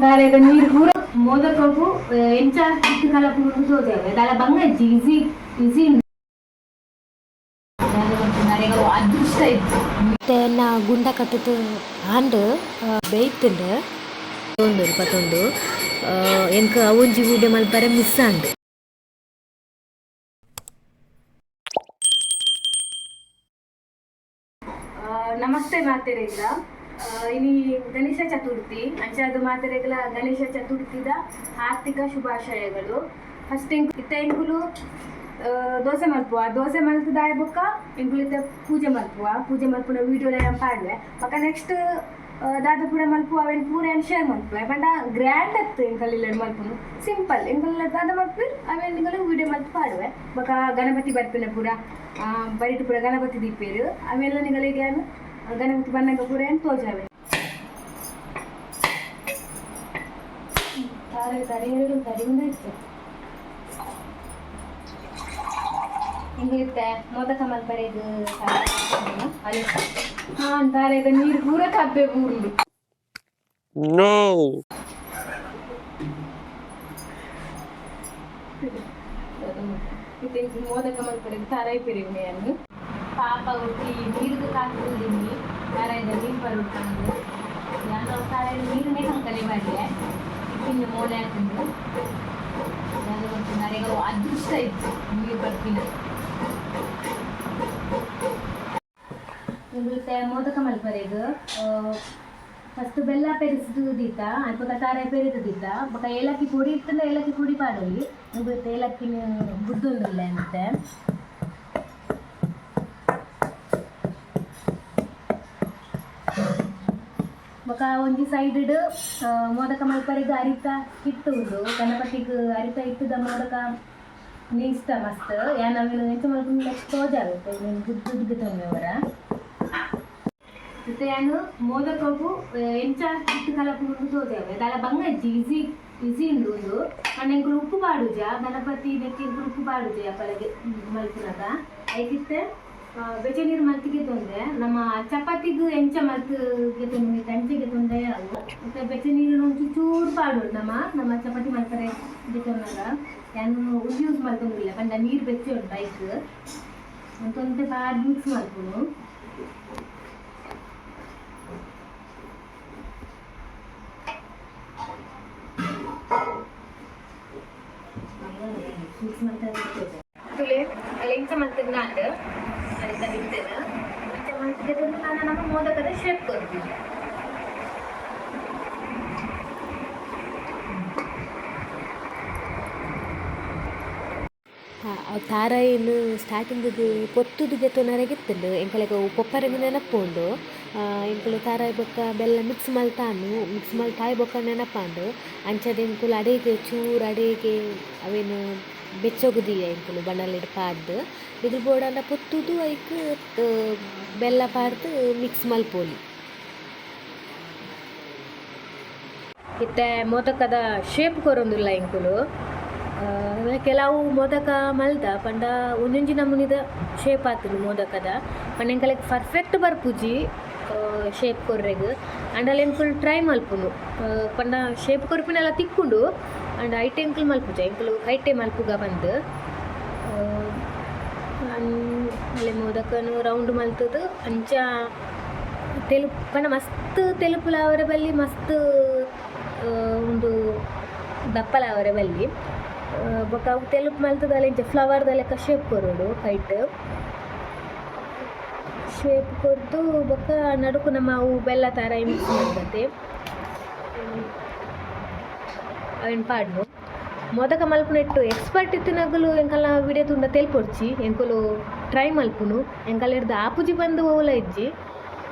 ತಾರೆದ ನೀರು ಪೂರ ಮೋದಕಗು ಎಂಚ ಇತ್ತು ಕಲಪುಂಡು ತೋಜಾವೆ ದಾಲ ಬಂಗ ಇಜ್ಜಿ ಈಸಿ ಈಸಿ ಅದೃಷ್ಟ ಇತ್ತು. ಎನ್ನ ಗುಂಡ ಕಟ್ಟುದು ಆಂಡ್ ಬೇಯ್ತುಂಡು ಒಂದು ಪತ್ತೊಂದು ಎಂಕ್ ಅವೊಂಜಿ ವೀಡಿಯೋ ಮಲ್ಪರೆ ಮಿಸ್ ಆಂಡ್. ನಮಸ್ತೆ ಮಾತೆರೆಗ್ಲ. ಇನಿ ಗಣೇಶ ಚತುರ್ಥಿ. ಅಂಚಾದ್ ಮಾತೆರೆಗ್ಲ ಗಣೇಶ ಚತುರ್ಥಿದ ಹಾರ್ದಿಕ ಶುಭಾಶಯಗಳು. ಫಸ್ಟ್ ಇತ್ತ ಎಂಕುಲು ದೋಸೆ ಮಲ್ಪುವ. ದೋಸೆ ಮಲ್ತುದಾಯ ಬೊಕ್ಕ ಎಂಕುಲು ಇತ್ತೆ ಪೂಜೆ ಮಲ್ಪುವ. ಪೂಜೆ ಮಲ್ಪುನ ವೀಡಿಯೋಲ ಯಾನ್ ಪಾಡುವೆ. ಬೊಕ್ಕ ನೆಕ್ಸ್ಟ್ ದಾದ ಪೂರ ಮಲ್ಪುವ ಅವೆನ್ ಪೂರ ಯಾನ್ ಶೇರ್ ಮಲ್ಪುವೆ. ಪಂಡ ಗ್ರ್ಯಾಂಡ್ ಅತ್ತು ಎಂಕಲ್ ಇಲ್ಲಡ್ ಮಲ್ಪುನು, ಸಿಂಪಲ್. ಎಂಕಲ್ ದಾದ ಮಲ್ಪುವೆರ್ ಅವೆನ್ ನಿಕುಲು ವೀಡಿಯೋ ಮಲ್ತ್ ಪಾಡುವೆ. ಬೊಕ್ಕ ಗಣಪತಿ ಬರ್ಪಿನ ಪೂರ ಬರಿಟ್ ಪೂರ ಗಣಪತಿ ದೀಪೆರ್. ಅವೆಲ್ಲ ನಿಕಲೆಗ್ ಯಾನ್ ಗಣಪತಿ ಬನ್ನಗ ಪೂರ ಯಾನ್ ತೋಜಾವೆ. ತಾರೆ ತರಿಯರು ತರಿಯುಂದು ಇತ್ತು. ಹಿಂಗಿರುತ್ತೆ ಮೋದಕ ಮಲ್ಪರೆಗ್. ಹಾ, ತಾರೆದ ನೀರು ಪೂರ ಕಬ್ಬೆ ಬೂರ್ಂಡು. No. ಇತ್ತೆ ಮೋದಕ ಮಲ್ಪರೆಗ್ ತಾರಾಯಿ ಪಿರಿವುನೆ. ಯಾನ್ ಪಾಪ ಒಟ್ಟಿ ನೀರುಗ್ ಕಾತುಂದಿನಿ, ತಾರಾಯಿದ ನೀರು ಬರೊಡು. ಯಾನ್ ಅವು ತಾರಾಯಿದ ನೀರುನೇ ಕಂಕನೆ ಪಾಡ್ಲೆ. ಇತ್ತಿನ ಮೋನೆ ಆತುಂಡು. ಅರೆಗ್ ಅವು ಅದೃಷ್ಟ ಇತ್ತು ನೀರು ಬರ್ಪಿನ. ಇತ್ತೆ ಮೋದಕ ಮಲ್ಪರೆಗ್ ಫಸ್ಟ್ ಬೆಲ್ಲ ಪೆರಿಸ್ದು ದೀತ, ಬೊಕ ತಾರಾಯಿ ಪೆರಿದು ದೀತ. ಬೊಕ ಏಲಕ್ಕಿ ಪೊಡಿ ಇತ್ತುಂಡ ಏಲಕ್ಕಿ ಪೊಡಿ ಪಾಡೊಲಿ. ಇಂದು ಏಲಕ್ಕಿನ ಬುಡ್ಡೊಂದುಲ್ಲೆ ಅಂತೆ. ಬೊಕ ಒಂಜಿ ಸೈಡ್ ಮೋದಕ ಮಲ್ಪರೆಗ್ ಅರಿತ ಹಿಟ್ಟು ಉಂಡು. ಗಣಪತಿಗ್ ಅರಿತ ಹಿಟ್ಟುದ ಮೋದಕ ಇಷ್ಟ ಮಸ್ತ್. ಯಾನ್ ಅವೆನ್ ಎಂಚ ಮಲ್ಪುನು ನೆಕ್ಸ್ಟ್ ತೋಜಾವೆ. ಬುಡ್ದು ಗೆತೊನ್ವೆ. ಇತ್ತೆ ಯಾನ್ ಮೋದಕಗು ಎಂಚ ಹಿಟ್ಟು ಕಲಪುನು ತೋಜಾವೆ. ದಾಲ ಬಂಗ ಇಜ್ಜಿ, ಈಸಿ ಈಸಿ ಉಂಡು ಉಂದು. ಪಂಡ ಎಂಕುಲು ಉಪ್ಪು ಪಾಡುಜ. ಗಣಪತಿ ನೆಕ್ಕೆ ಎಂಕುಲು ಉಪ್ಪು ಪಾಡುಜ ಅಪಲಗೆ ಮಲ್ಪುನಗ. ಐಕಿತ್ತೆ ಬೆಚ್ಚ ನೀರು ಮಲ್ತ್ ಗೆತೊಂದೆ. ನಮ್ಮ ಚಪಾತಿಗ್ ಎಂಚ ಮಲ್ತ್ ಗೆತೊಂದು ಅಂಚೆ ಗೆತೊಂದೆ ಅವು. ಮತ್ತೆ ಬೆಚ್ಚ ನೀರು ಒಂಚೂರು ಚೂರು ಪಾಡೊಡು. ನಮ್ಮ ನಮ್ಮ ಚಪಾತಿ ಮಲ್ಪರೆ ಗೆತೊನ್ನಗ ಯಾನ್ ಉಂದು ಯೂಸ್ ಮಲ್ತೊಂದಿಲ್ಲ. ಪಂಡ ನೀರು ಬೆಚ್ಚ ಉಂಟು, ಐಕ್ ಒಂತೆ ಪಾಡ್ ಮಿಕ್ಸ್ ಮಲ್ಪುನು. ಮಿಕ್ಸ್ ಮಲ್ತ್ ತುಲೆ ಎಂಚ ಮಲ್ತಿನಾಂಡ್ ಅರಿತ ಬಿತ್ತೇನೆ. ಎಂಚ ಮಲ್ತಿಗೆ ನಾನು ನಮ್ಮ ಮೋದಕದ ಶೇಪ್ ಕೊರ್ತೀನಿ. ತಾರಾಯಿನ್ ಸ್ಟಾರ್ಟಿಂಗ್ ಪೊತ್ತುದು ಗೆತೊನರೆಗಿತ್ತುಂಡು. ಎಂಕಲೆಗ್ ಅವು ಪೊಪ್ಪರೆಗ್ ನೆನಪುಂಡು. ಎಂಕುಲು ತಾರಾಯಿ ಬೊಕ್ಕ ಬೆಲ್ಲ ಮಿಕ್ಸ್ ಮಲ್ತಾನು ಮಿಕ್ಸ್ ಮಲ್ತಾಯಿ ಬೊಕ್ಕ ನೆನಪಾಂಡು. ಅಂಚಾದ್ ಎಂಕುಲು ಅಡೇಗೆ ಚೂರು ಅಡೇಗೆ ಅವೆನ್ ಬೆಚ್ಚೊಗು ದೀಯ ಎಂಕುಲು ಬಣಲೆಡ್ ಪಾಡ್ದ್. ನಿಕುಲು ಬೋಡಾಂಡ ಪೊತ್ತುದು ಐಕ್ ಬೆಲ್ಲ ಪಾಡ್ದ್ ಮಿಕ್ಸ್ ಮಲ್ಪೊಲಿ. ಇತ್ತೆ ಮೋದಕದ ಶೇಪ್ ಕೊರೊಂದುಲ್ಲ ಎಂಕುಲು. ಕೆಲವು ಮೋದಕ ಮಲ್ದ ಪಂಡ ಒಂಜೊಂಜಿ ನಮೂನಿದ ಶೇಪ್ ಆತುಂಡು ಮೋದಕದ. ಪಂಡ ಎಂಕಲೆಗ್ ಪರ್ಫೆಕ್ಟ್ ಬರ್ಪುಜಿ ಶೇಪ್ ಕೊರ್ರೆಗ್. ಆಂಡಲ ಎಂಕುಲು ಟ್ರೈ ಮಲ್ಪುನು. ಪಂಡ ಶೇಪ್ ಕೊರ್ಪಿನೆಲ್ಲ ತಿಕ್ಕುಂಡು. ಆಂಡ ಐಟ್ ಎಂಕುಲು ಮಲ್ಪುಜ, ಎಂಕುಲು ಕೈಟೆ ಮಲ್ಪುಗ ಪಂದ್. ಅಲೆ ಮೋದಕನು ರೌಂಡ್ ಮಲ್ತುದು ಅಂಚ ತೆಲುಪು ಪಂಡ ಮಸ್ತ್ ತೆಲುಪುಲ ಆವರೆ ಬಲ್ಲಿ, ಮಸ್ತ್ ಉಂದು ದಪ್ಪಲ ಆವರೆ ಬಲ್ಲಿ. ಬೊಕ ಅವು ತೆಲುಪು ಮಲ್ತುದಲ ಇಂಚ ಫ್ಲವರ್ದ ಲೆಕ್ಕ ಶೇಪ್ ಕೊರೊಡು. ಕೈಟ್ ಶೇಪ್ ಕೊರ್ದು ಬೊಕ ನಡುಕು ನಮ ಅವು ಬೆಲ್ಲ ತಾರಾಯಿ ಮಿಕ್ಸ್ ಮಲ್ಪತೆ, ಅವೆನ್ ಪಾಡ್ನು. ಮೋದಕ ಮಲ್ಪುನೆಟ್ ಎಕ್ಸ್ಪರ್ಟ್ ಇತ್ತಿನಕುಲು ಎಂಕಲ್ನ ವಿಡಿಯೋ ತೂಂಡ ತೆಲ್ಪೊಡ್ಚಿ. ಎಂಕುಲು ಟ್ರೈ ಮಲ್ಪುನು, ಎಂಕಲೆರ್ದ್ ಆಪುಜಿ ಪಂದ್ ಒವುಲ ಇಜ್ಜಿ.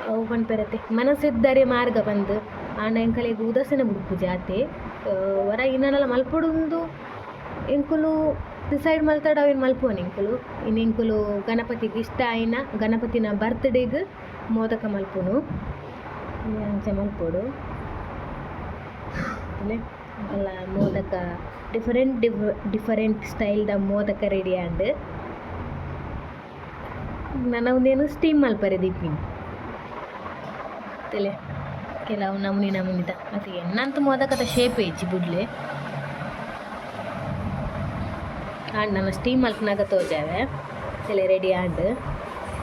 ಅವು ಪನ್ಪೆರತೆ, ಮನಸ್ಸಿದ್ದರೆ ಮಾರ್ಗ ಪಂದ್. ಆಂಡ ಎಂಕಲೆಗ್ ಉದಾಸೀನ ಬುಡ್ಪುಜಿ ಆತೆ. ಒರ ಇನನಲ ಮಲ್ಪೊಡುಂದು ಎಂಕುಲು ಡಿಸೈಡ್ ಮಲ್ತಡ ಅವೆನ್ ಮಲ್ಪುವನೆ ಎಂಕುಲು. ಇನಿ ಎಂಕುಲು ಗಣಪತಿಗ್ ಇಷ್ಟ ಆಯಿನ ಗಣಪತಿನ ಬರ್ತ್ಡೇಗ್ ಮೋದಕ ಮಲ್ಪುನು. ಅಂಚ ಮಲ್ಪೊಡು. ಅಲ್ಲ ಮೋದಕ ಡಿಫರೆಂಟ್ ಡಿಫರೆಂಟ್ ಸ್ಟೈಲ್ದ ಮೋದಕ ರೆಡಿ ಆಂಡ್. ನನ ಉಂದೇನು ಸ್ಟೀಮ್ ಮಲ್ಪರೆ ದೀಪಿನಿ. ತೂಲೆ. ಕೆಲವು ನಮೂನಿ ನಮೂನಿದ ಮತ್ತೆ ಎನ್ನಂತ ಮೋದಕದ ಶೇಪ್ ಇಜ್ಜಿ ಬುಡ್ಲೆ. ಆಂಡ್ ನನ್ನ ಸ್ಟೀಮ್ ಮಲ್ಪನಾಗ ತೋಜಾವೆ ಎಲ್ಲ ರೆಡಿ ಆಂಡ್.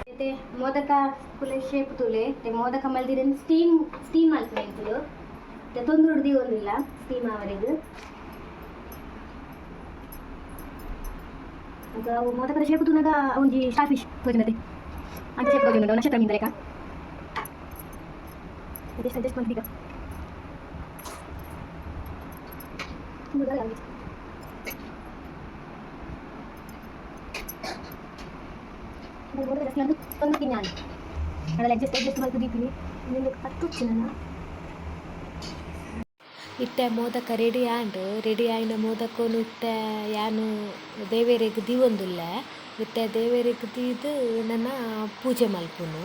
ಮತ್ತೆ ಮೋದಕ ಫುಲ್ ಶೇಪ್ ತುಲೆ. ಮೋದಕ ಮಲ್ದಿರ ಸ್ಟೀಮ್ ಸ್ಟೀಮ್ ಮಲ್ಪುನ ಎಂಕುಲು. ತೊಂದ್ರೆ ದೀವೊಂದಿಲ್ಲ ಸ್ಟೀಮ್ ಅವರಿಗೆ. ಅವು ಮೋದಕದ ಶೇಪ್ ತೂನಗ ಒಂಜಿ ಸ್ಟಾರ್ ಫಿಶ್ ತೋಜಿನತೆ, ಅಂಚ ಶೇಪ್ ತೋಜುಂಡು. ನಕ್ಷತ್ರ ಮೀನ್ ಲೆಕ್ಕ. ಅಡ್ಜಸ್ಟ್ ಅಡ್ಜಸ್ಟ್ ಮಾಡ್ತೀಗ. ನಾನು ಅದರಲ್ಲಿ ಅಡ್ಜಸ್ಟ್ ಅಡ್ಜಸ್ಟ್ ಮಾಡ್ತು ದೀಪಿನಿ. ಇನ್ನೊಂದು ಹತ್ತು ನಾನು. ಇತ್ತೆ ಮೋದಕ ರೆಡಿ ಆಂಡ್. ರೆಡಿ ಆಯಿನ ಮೋದಕನು ಇತ್ತೆ ಯಾನು ದೇವೆರೆಗ್ ದೀವೊಂದುಲ್ಲೆ. ಇತ್ತೆ ದೇವೆರೆಗ್ ದೀದ್ ನನ ಪೂಜೆ ಮಲ್ಪುನು.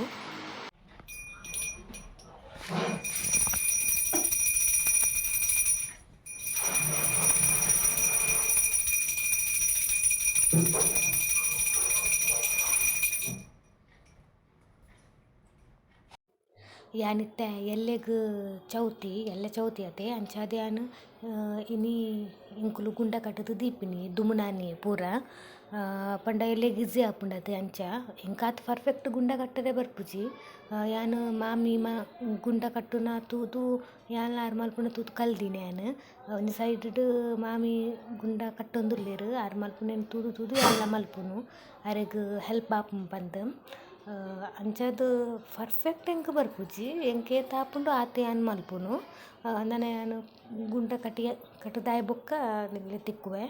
ಯಾನಿತ್ತೆ ಎಲ್ಲೆಗ್ ಚೌತಿ, ಎಲ್ಲೆ ಚೌತಿ ಅತೆ. ಅಂಚಾದ್ ಯಾನ್ ಇನಿ ಎಂಕುಲು ಗುಂಡ ಕಟ್ಟುದು ದೀಪಿನಿ ದುಮುನಾನಿ ಪೂರ. ಪಂಡ ಎಲ್ಲೆಗ್ ಈಸಿ ಆಪುಂಡತೆ ಅಂಚ. ಎಂಕಾತ್ ಪರ್ಫೆಕ್ಟ್ ಗುಂಡ ಕಟ್ಟರೆ ಬರ್ಪುಜಿ. ಯಾನ್ ಮಾಮಿ ಮಾ ಗುಂಡ ಕಟ್ಟುನ ತೂದು, ಯಾನ್ಲ ಆರ್ ಮಲ್ಪುನ ತೂದು ಕಲ್ದಿನಿ ಯಾನ್. ಒಂಜಿ ಸೈಡ್ ಡ್ ಮಾಮಿ ಗುಂಡ ಕಟ್ಟೊಂದುಲ್ಲೆರ್. ಆರ್ ಮಲ್ಪುನೆನ್ ತೂದು ತೂದು ಯಾನ್ಲ ಮಲ್ಪುನು, ಅರೆಗ್ ಹೆಲ್ಪ್ ಆಪುಂಡು ಪಂದ್. ಅಂಚಾದ್ ಪರ್ಫೆಕ್ಟ್ ಎಂಕ್ ಬರ್ಪುಜಿ. ಎಂಕ್ ಏತ್ ಆಪುಂಡು ಆತ್ ಯಾನ್ ಮಲ್ಪುನು. ನನ ಯಾನ್ ಗುಂಡ ಕಟಿಯ ಕಟುದಾಯಿ ಬೊಕ್ಕ ನಿಕ್ಲೆಗ್ ತಿಕ್ಕುವೆ.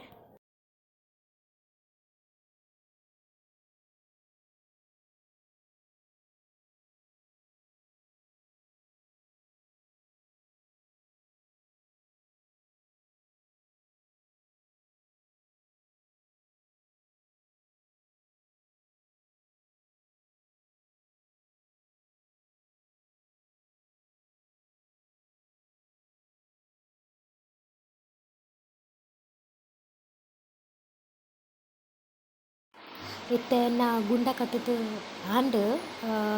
ಇತ್ತೆ ಎನ್ನ ಗುಂಡ ಕಟ್ಟುದು ಆಂಡ್.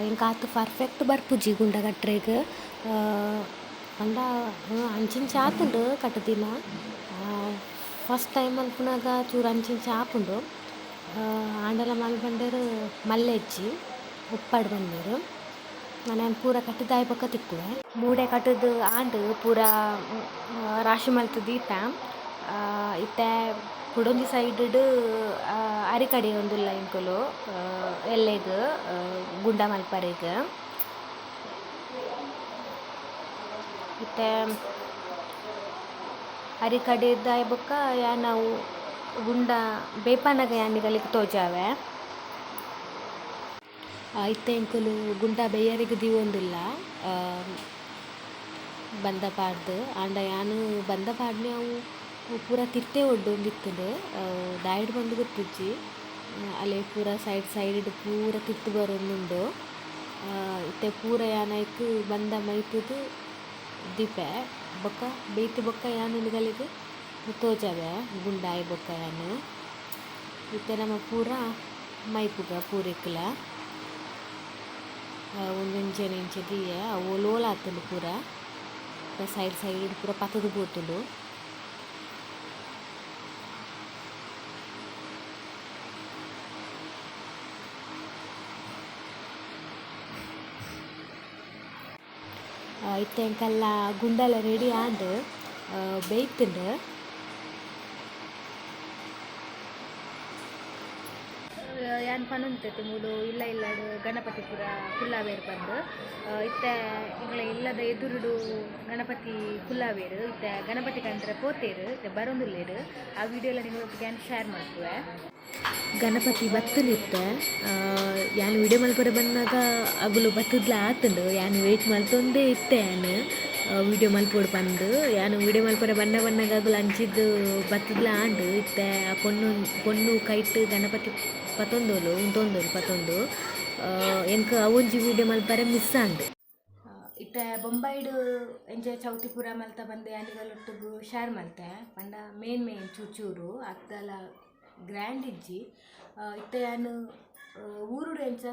ಎಂಕ್ ಆತ್ ಪರ್ಫೆಕ್ಟ್ ಬರ್ಪುಜಿ ಗುಂಡ ಕಟ್ಟರೆಗ್. ಪಂಡ ಅಂಚಿಂಚ ಆತುಂಡು ಕಟ್ಟುದಿನ. ಫಸ್ಟ್ ಟೈಮ್ ಮಲ್ಪುನಗ ಚೂರು ಅಂಚಿಂಚ ಆಪುಂಡು. ಆಂಡಲ ಮಲ್ಪಂಡೆರ್ ಮಲ್ಲೆ ಇಜ್ಜಿ, ಉಪ್ಪಡ್ ಬಂದೆರ್. ನನ ಪೂರ ಕಟ್ಟುದಾಯಿ ಬೊಕ್ಕ ತಿಕ್ಕುವೆ. ಮೂಡೆ ಕಟ್ಟುದು ಆಂಡ್. ಪೂರ ರಾಶಿ ಮಲ್ತ್ ದೀತ. ಇತ್ತೆ ಕುಡೊಂಜಿ ಸೈಡ್ ಡ್ ಅರಿ ಕಡೆಯೊಂದುಲ್ಲ ಎಂಕುಲು ಎಲ್ಲೆಗ್ ಗುಂಡ ಮಲ್ಪರೆಗ್. ಇತ್ತೆ ಅರಿ ಕಡೆದಾಯಿ ಬೊಕ್ಕ ಯಾನ್ ಅವು ಗುಂಡ ಬೇಪನಗ ಯಾನ್ ನಿಗಲೆಗ್ ತೋಜಾವೆ. ಇತ್ತೆ ಎಂಕುಲು ಗುಂಡ ಬೇಯರೆಗ್ ದೀವೊಂದುಲ್ಲ ಬಂದ ಪಾಡ್ದ್. ಆಂಡ ಯಾನ್ ಬಂದ ಪಾಡ್ನೆ ಅವು ಪೂರ ತಿರ್ತೇ ಒಡ್ಡೊಂದಿತ್ತುಂಡು. ದಾಯೆಡ್ ಪಂದ್ ಗೊತ್ತಿಜ್ಜಿ. ಅಲೆ ಪೂರ ಸೈಡ್ ಸೈಡ್ ಪೂರ ತಿರ್ತ್ ಬರೊಂದುಂಡು. ಇತ್ತೆ ಪೂರ ಯಾನ್ ಐಕ್ ಬಂದ ಮೈತುದು ದೀಪೆ. ಬೊಕ್ಕ ಬೇಯ್ತಿ ಬೊಕ್ಕ ಯಾನ್ ನಿಗಲೆಗ್ ತೋಜಾವೆ ಗುಂಡ ಆಯಿ ಬೊಕ್ಕ ಯಾನ್. ಇತ್ತೆ ನಮ ಪೂರ ಮೈಪುಗ ಪೂರೆಕ್ಲ. ಒಂಜೊಂಜೆನೆ ಇಂಚ ದೀಯೆ. ಅವು ಓಲೋಲು ಆತುಂಡು ಪೂರ ಸೈಡ್ ಸೈಡ್ ಪೂರ ಪತ್ತುದು ಪೋತುಂಡು. ಇತ್ತೆ ಎಂಕಲ್ಲ ಗುಂಡಲ ರೆಡಿ ಆಂಡ್, ಬೇಯ್ತುಂಡು. ಯಾನ್ ಪನೊಂದಿತ್ತೆ ಮೂಲು ಇಲ್ಲ ಇಲ್ಲಡ್ ಗಣಪತಿ ಪೂರ ಕುಲ್ಲಾವೇರ್ ಪಂದ್. ಇತ್ತೆ ಎಂಕ್ಲೆ ಇಲ್ಲದ ಎದುರುಡು ಗಣಪತಿ ಕುಲ್ಲಾವೇರ್. ಇತ್ತೆ ಗಣಪತಿ ಕಂಡ್ರೆ ಪೋತೇರ್, ಇತ್ತೆ ಬರೊಂದುಲ್ಲೆರ್. ಆ ವಿಡಿಯೋ ಎಲ್ಲ ನಿಂಗ್ಲೊಟ್ಟಿಗೆ ಯಾನ್ ಶೇರ್ ಮಲ್ಪುವೆ. ಗಣಪತಿ ಬತ್ತುನಿತ್ತೆ. ಯಾನ್ ವಿಡಿಯೋ ಮಲ್ಪರೆ ಬನ್ನಗ ಅಗುಲು ಬತ್ತುದ್ಲ ಆತುಂಡು. ಯಾನ್ ವೇಟ್ ಮಲ್ತೊಂದೇ ಇತ್ತೆ ಯಾನ್ ವಿಡಿಯೋ ಮಲ್ಪೊಡು ಪಂದ್. ಯಾನ್ ವಿಡಿಯೋ ಮಲ್ಪರೆ ಬನ್ನ ಬನ್ನಗ ಅಗುಲು ಅಂಚಿದ್ ಬತ್ತುದ್ಲ ಆಂಡ್. ಇತ್ತೆ ಆ ಪೊಣ್ಣು ಪೊಣ್ಣು ಕೈಟ್ ಗಣಪತಿ ಪತೊಂದೊಲು, ಉಂತೊಂದೊಲು ಪತೊಂದು. ಎಂಕ್ ಅವೊಂಜಿ ವಿಡಿಯೋ ಮಲ್ಪರೆ ಮಿಸ್ ಆಂಡ್. ಇತ್ತೆ ಬೊಂಬಾಯಿಡ್ ಎಂಚ ಚೌತಿ ಪೂರ ಮಲ್ತ ಪಂದ್ ಯಾನಿಗಲೊಟ್ಟುಗು ಶೇರ್ ಮಲ್ತೆ. ಪಂಡ ಮೇನ್ ಮೇನ್ ಚೂರು ಚೂರು ಅತ್ತಲ ಗ್ರ್ಯಾಂಡ್ ಇಜ್ಜಿ. ಇತ್ತೆ ಯಾನ್ ಊರುಡು ಎಂಚ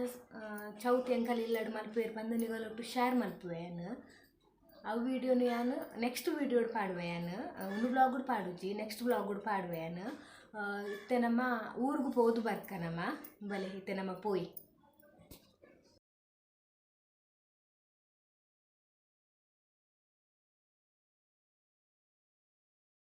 ಚೌತಿ ಎಂಕಲ್ ಇಲ್ಲಡ್ ಮಲ್ಪುವೆರ್ ಪಂದ್ ನಿಗಲೊಟ್ಟು ಶೇರ್ ಮಲ್ಪುವೆ ಯಾನ್. ಅವು ವೀಡಿಯೋನು ಯಾನ್ ನೆಕ್ಸ್ಟ್ ವೀಡಿಯೋಡ್ ಪಾಡುವೆ ಯಾನ್. ಉಂದು ವ್ಲಾಗುಡ್ ಪಾಡುಜಿ, ನೆಕ್ಸ್ಟ್ ವ್ಲಾಗುಡ್ ಪಾಡುವೆ ಯಾನ್. ಇತ್ತೆ ನಮ್ಮ ಊರುಗು ಪೋದು ಬರ್ಕ ನಮ್ಮ ಬಲೆ, ಇತ್ತೆ ನಮ್ಮ ಪೋಯಿ.